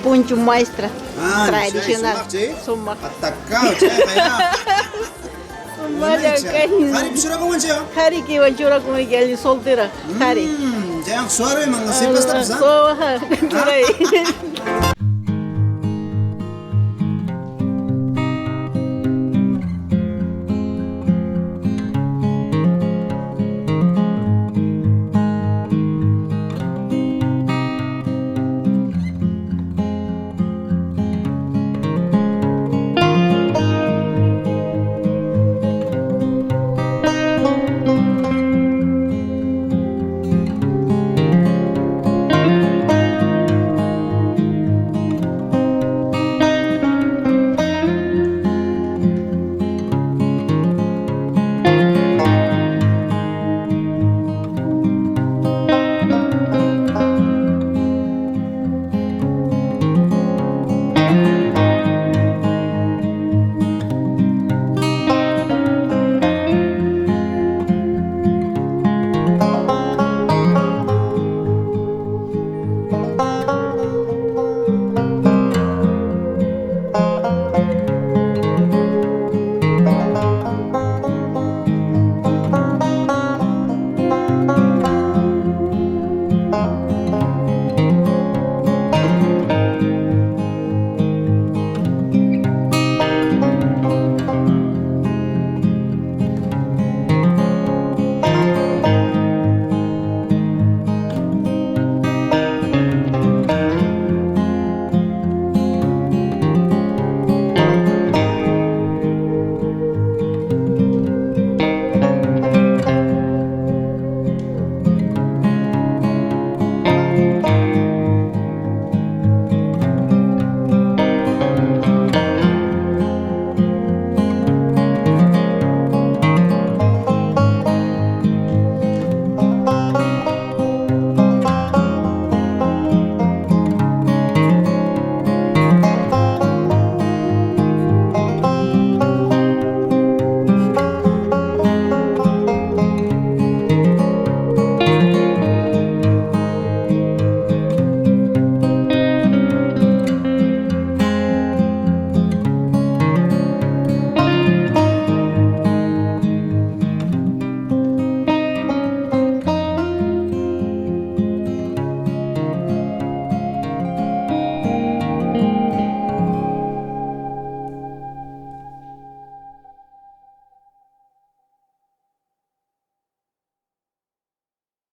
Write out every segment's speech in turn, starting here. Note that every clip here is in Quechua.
Puncho muestra Ah, tradicional. Sumaq chay. Sumaq. Atacao chayqa ya. Maya kay. Qhari churakunman chayqa. Qhari kiwan churakun allin soltera. Qhari. Chayqa suwaruyman sipastapas, ah. Soja, turay.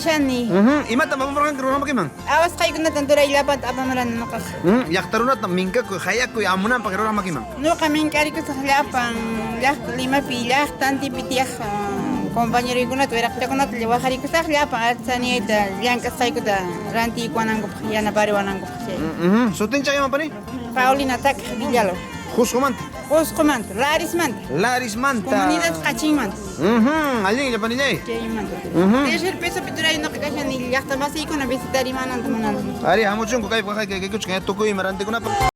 Shani. Imata apamurqanki runamakiman? Awasqaykunatan turay llapanta apamurani nuqaqa. Llaqta runata minkakuy, hayakuy amunanpaq runamakiman. Nuqa mink'arikusaq llapan llaqta Limapi llaqtantipi tiyaq compañeroykunata wiraqchakunata waqarikusaq llapan artesaniyayta llank'asqaykuta rantiykuwanankupaq yanapariwanankupaq chay. Sutinchaq ima pani? Paulina Takaq Villalobos. Qusqumanta. Qusqumanta, Larismanta. Larismanta. Comunidad Qachinmanta. Allinlla panillay. Chaymanta. Tercer pisopi turay nuqa kashani llaqta masiykuna visitarimananta munani. Ari hamuchunku kaypi kaykuchkan tukuy ima rantikunapaq.